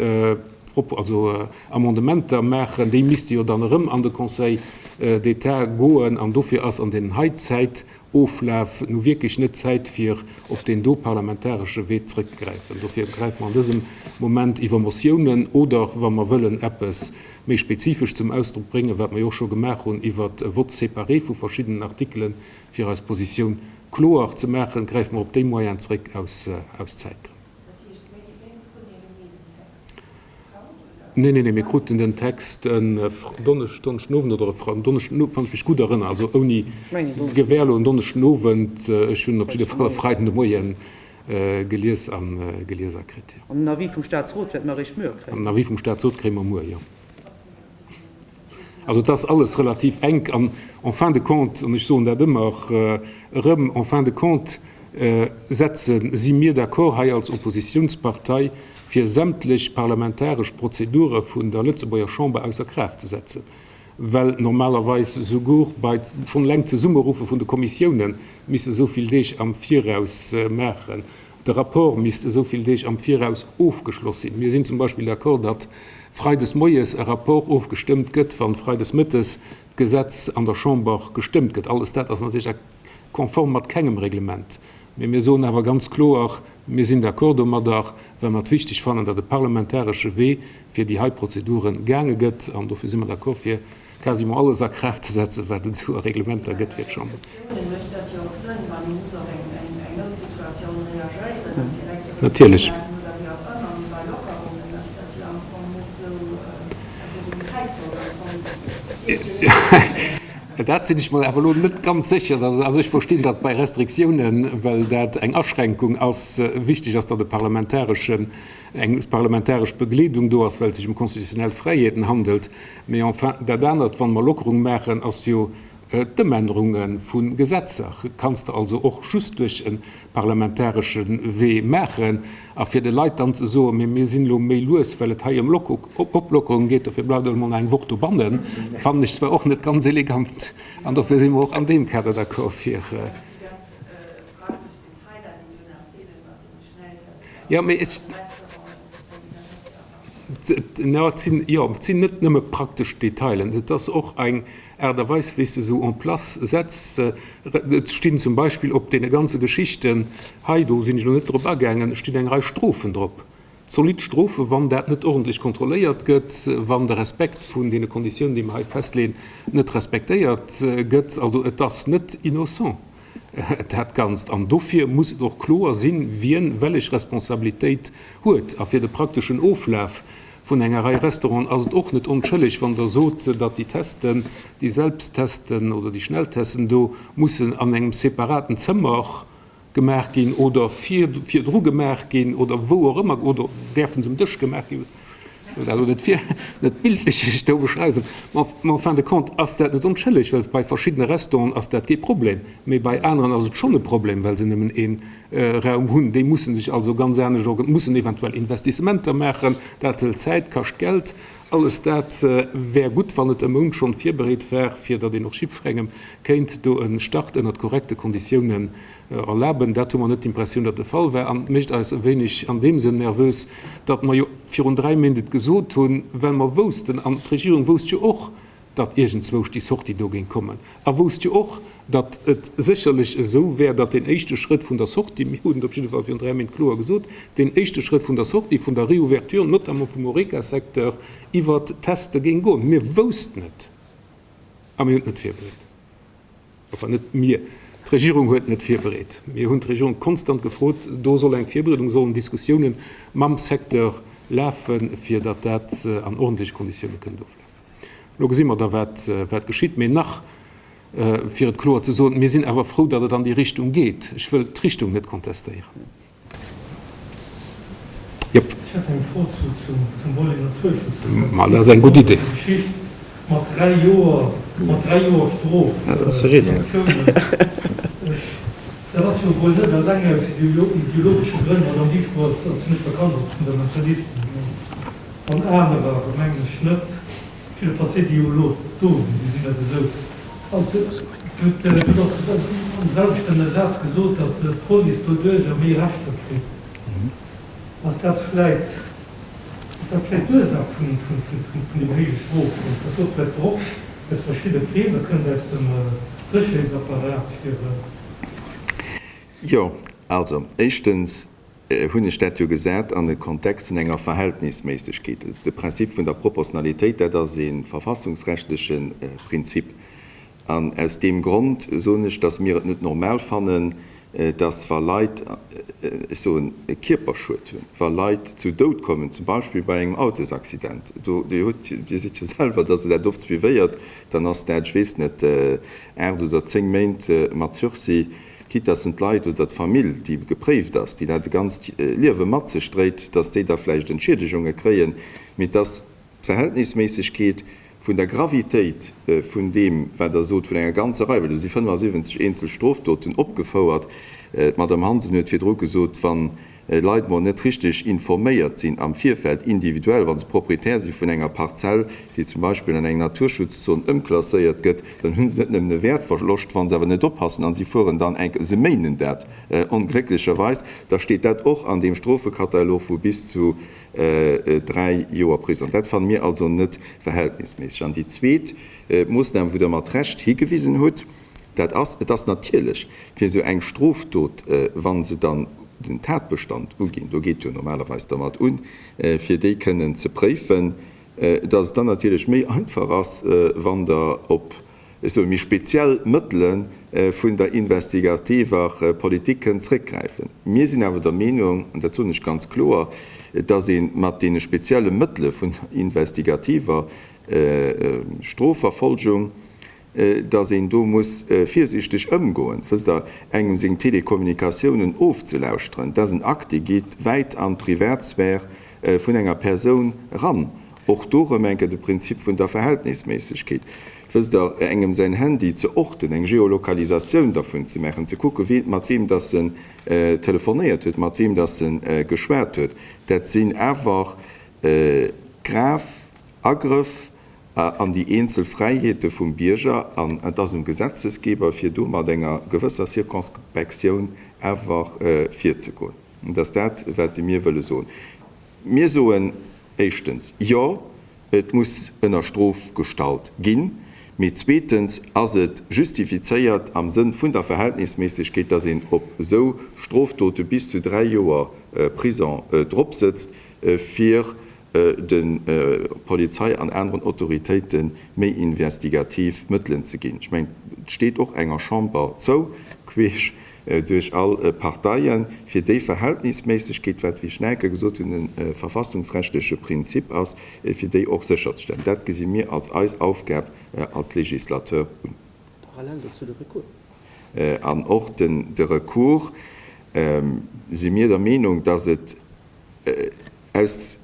also Amendementer maachen. Déi misste jo dann erëm an de Conseil d'État goen. An dofir ass an deenen hei Zäit Oflaf nu wierklech net Zäit fir op deen do parlamentaresche Wee zrëckgräifen. Dofir gräife mer an dësem Moment iwwer Motiounen oder, wa mer wëllen eppes méi spezifesch zum Ausdrock bréngen, wat mer jo och scho gemaach hunn, iwwer e Vote séparé vu verschiddenen Artikelen, fir eis Positioun kloer ze maachen, gräife mer op déi Moyen zrëck aus Zäitgrënn. Nee, nee, nee, mir kruten den Text en Donneschden Owend oder e Freiden, Donneschden Owend, wann ech mech gutt erënneren, also ouni Gewähr elo en Donneschden Owend. Ech hunn op jidde Fall e Freiden de Moien gelies a gelies a kritt, jo. An den Avis vum Statsrot wäerte mer eréischt muer kréien. An den Avis vum Statsrot kréie mer muer, jo. Also et ass alles relativ enk an en fin de compte, an ech soen dat ëmmer erëm, en fin de compte setze si mir d'accord hei als Oppositionspartei, fir sämtlech parlamentaresch Prozedure vun der Lëtzebuerger Chamber ausser Kraaft ze setzen, well normalerweis souguer bei schonn eleng d'Zesummeruffe vun de Kommissiounen misst esou vill Deeg am Viraus maachen. De Rapport misst esou vill Deeg am Viraus ofgeschloss sinn. Mir sinn zum Beispill d'accord, datt freides moies e Rapport ofgestëmmt gëtt, wann freides mëttes d'Gesetz an der Chamber gestëmmt gëtt. Alles dat ass natierlech konform mat kengem Reglement. Mee mir soen awer ganz kloer, Mir sinn d'accord domadder, well mer et wichteg fannen, datt e parlamentaresche Wee fir déi hei Prozedure gaange gëtt. An dofir si mer d'accord, fir quasiment alles a Kraaft ze setzen, wat et esou a Reglementer gëtt fir d'Chamber. Natierlech. Dat sinn ech mer awer elo net ganz sécher. Also ech verstinn, datt bei Restriktiounen, well dat eng Aschränkung ass, wichteg ass, datt e parlamentareschen, eng parlamentaresch Begleedung do ass, well et sech ëm constitutionnel Fräiheeten handelt. Mee enfin, dat anert, wann mer Lockerung maachen, ass jo d'Ëmännerunge vu Gesetzer kanns de also och just duerch e parlamentaresche Wee maachen. A fir de Leit dann ze soen, mee mir sinn elo méi lues, well et hei ëm Oplockerung geet, dofir bleift elo mol nach eng Woch dobannen, fannen ech zwar och net ganz elegant. An dofir si mer och an deem Kader d'accord fir. Jo, mee ech. Jo, et sinn, jo, et sinn net nëmme praktesch Detailen. Et ass och eng Aart a Weis, wéi s de esou en place setz. Et stinn zum Beispill op deene ganze Geschichten hei, do sinn ech elo net drop agaangen, stinn eng Rei Strofen drop, zolidd Strofen, wann dat net ordentlech kontrolléiert gëtt, wann de Respekt vun deene Konditiounen, déi mer hei festleeën, net respektéiert gëtt. Also et ass net innocent. Dat Ganzt. An dofir muss et och kloer sinn, wien wellech Responsabilitéit huet. A fir de prakteschen Oflaf Vun enger Rei Restauranten. Ass et och net onschëlleg, wann Der sot, datt déi Testen, déi Selbsttesten oder déi Schnelltesten do mussen an engem separaten Zëmmer gemaach ginn oder virdru gemaach ginn oder wou och ëmmer, oder däerfe se um Dësch gemaach ginn? Ech wëll dat elo net vir, net bildlech Iech do beschreiwen. Mä en fin de compte ass dat net onschëlleg, well bei verschiddene Restauranten ass dat kee Problem, mee bei aneren ass et schonn e Problem, well se nëmmen ee Raum hunn. Déi musse sech also ganz anescht organ, mussen eventuell Investissementer maachen. Dat hëlt Zäit, kascht Geld. Alles dat wär gutt, wann et e Mount schonn virbereet war, fir datt een och jiddwerengem kéint do e Start ënnert korrekte Konditiounen erlaben. Dat hu mer net d'Impressioun, datt de Fall war. An et mécht eis e wéineg an deem Sënn nervös, datt mer jo virun 3 Méint et gesot hunn, well mer woussten, an d'Regierung wousst jo och, datt iergendzwousch déi Sortie do géing kommen, a wousst jo och, datt et sécherlech esou wär, datt deen éischte Schrëtt vun der Sortie, mir hunn et op jidde Fall virun 3 Méint kloer gesot, deen éischte Schrëtt vun der Sortie, vun der Réouverture, notamment vum Horeca-Secteur, iwwert d'Teste géing goen. Mir woussten et a mir hunn et net virbereet. Enfin, net mir, d'Regierung huet net virbereet. Mir hunn d'Regierung konstant gefrot, do soll eng Virbereedung, sollen Diskussiounen mam Secteur lafen, fir datt dat an ordentleche Konditioune kënnt oflafen. Elo gesi mer da, wat, wat geschitt. Mee nach, fir et kloer ze soen, mir sinn awer frou, datt et an déi Richtung geet. Ech wëll d'Richtung net kontestéieren. Jop. Ech hätt eng Fro zum Volet Naturschutzgesetz. Ma dat ass eng gutt Idee. Geschicht mat 3 Joer, mat 3 Joer Strof, Sanktiounen. Dat ass jo wuel net eleng aus ideologesche Grënn. D'Madame Dieschbourg ass net bekannt als Fundamentalistin an anerer, mengen ech net. Jiddefalls déi, déi jo elo do sinn, déi sinn net esou. Dir hutt och am selwechten Saz gesot, datt d'Police doduerjer méi Rechter kritt. Ass dat vläit, ass dat vläit d'Ursaach vun deem héije Strofmooss, datt do vläit Drock aus verschidde Kreeser kënnt, aus dem Sécherheetsapparat fir. Jo, also éischtens hunn ech dat jo gesat an e Kontext vun enger Verhältnisméissegkeet. De Prinzip vun der Proportionalitéit, dat ass e verfassungsrechtleche Prinzip. An aus deem Grond soen ech, dass mir et net normal fannen, dass wa Leit, ech soen, e Kierperschued hunn, wa Leit zu Doud kommen, zum Beispill bei engem Autosaccident, do, Dir hutt, Dir sidd jo selwer, dass Der dat oft suivéiert, dann ass dat, ech weess net, aacht oder zéng Méint mat Sursis, Quitte dass en d'Leit oder d'Famill, déi gepréift ass, déi dat e ganzt Liewe mat sech dréit, dass déi da vläicht Entschiedegunge kréien, mee dass d'Verhältnisméissegkeet vun der Gravitéit vun deem, wat Der sot, vun enger ganzer Rei, well do si 75 eenzel Strofdoten opgefouert, d'Madame Hansen huet virdru gesot, wann Leit mol net richteg informéiert sinn am Virfeld, individuell, wa se Proprietär si vun enger Parzell, déi zum Beispill an eng Naturschutzzon ëmklasséiert gëtt, dann hu se net nëmmen e Wäertverloscht, wa se awer net oppassen a si fueren dann eng, se méinen dat onglécklecherweis, da steet dat och an deem Strofekatalog vu bis zu 3 Joer Prisong. Dat fanne mir also net verhältnisméisseg. An déi zweet Moossnam, wou Der mat Recht higewisen hutt, Dat ass, et ass natierlech fir esou eng Strofdot, wa se dann den Tatbestand uginn, do geet jo normalerweis dermat un, fir déi kënnen ze préifen, dass et dann natierlech méi einfach ass, wann Der op, ech soe méi speziell Mëttele vun der investigativer Politik kënnt zrëckgräifen. Mir sinn awer der Meenung, an dat soen ech ganz kloer, dass ee mat deene spezielle Mëttele vun der investigativer Strofverfolgung, dass een do muss virsiichteg ëmgoen, wësst Der, engem seng Telekommunikatiounen ofzelauschteren, dat ass en Akt, dee geet wäit an d'Privatsphär vun enger Persoun eran. Och do erëm eng Kéier de Prinzip vun der Verhältnisméissegkeet, wësst Der, engem säin Handy ze orten, eng Geolokalisatioun dervun ze maachen, ze kucken, wee mat weem dass en telefonéiert huet, mat weem dass en geschwat huet, dat sinn awer grav Agrëff an déi eenzel Fräiheete vum Bierger, an et ass um Gesetzesgeber, fir do mat enger gewësser Circonspektioun awer virzegoen. Et ass dat, wat mir wëlle soen. Mir soen éischtens, Jo, et muss ënner Strof gestallt ginn, mee zweetens ass et justifizéiert am Sënn vun der Verhältnisméissegkeet, dass een op esou Strofdote bis zu 3 Joer Prison dropsëtzt, fir de Polizei an aneren Autoritéite méi investigativ Mëttelen ze ginn. Ech mengen, et steet och enger Chamber zou, queesch. duerch all Parteien, fir déi Verhältnisméissegkeet, wat, wéi ech nach eng Kéier gesot hunn, e verfassungsrechtleche Prinzip ass, fir déi och sécherzestellen. Dat gesi mir als eis Aufgab als Législateur un. Parallel dozou de Recours. An och de Recours, si mir der Meenung, dass et aus,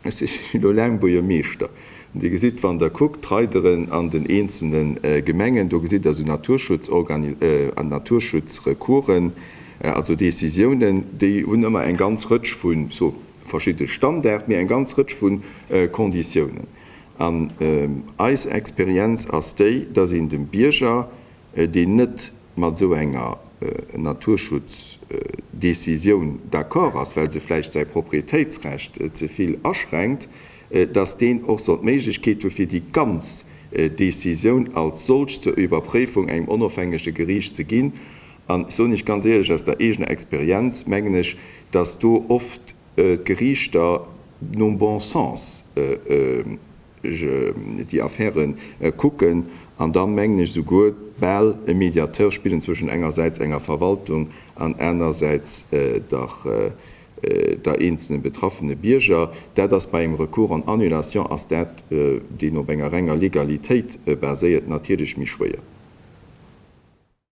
ech si elo laang Buergermeeschter, an Dir gesitt, wann Der kuckt, d'Reideren an den eenzelne Gemengen, do gesitt Der esou Naturschutzorgani-, Naturschutzrecoursen, also Décisiounen, déi hunn ëmmer eng ganz Rëtsch vu, so verschidde Standard, mee eng ganz Rëtsch vu Konditiounen. An eis Experienz ass déi, dass een dem Bierger, deen net mat esou enger Naturschutzdécisioun d'accord ass, well se vläicht säi Propriétéitsrecht ze vill aschränkt, dass deen och soll d'Méiglechkeet hu fir déi ganz Décisioun als solch zur Iwwerpréifung engem onofhängege Geriicht ze ginn. An ech soen Iech ganz éierlech, aus der eegener Experienz mengen ech, dass do oft d'Geriichter nom bon sens déi Affäre kucken an da mengen ech esouguer bal e Mediateur spillen zwëschen engersäits enger Verwaltung an anersäits der der eenzelne betraffene Bierger. Dat ass bei engem Recours en annulation, ass dat, deen op enger renger Legalitéit baséiert, natierlech méi schwéier.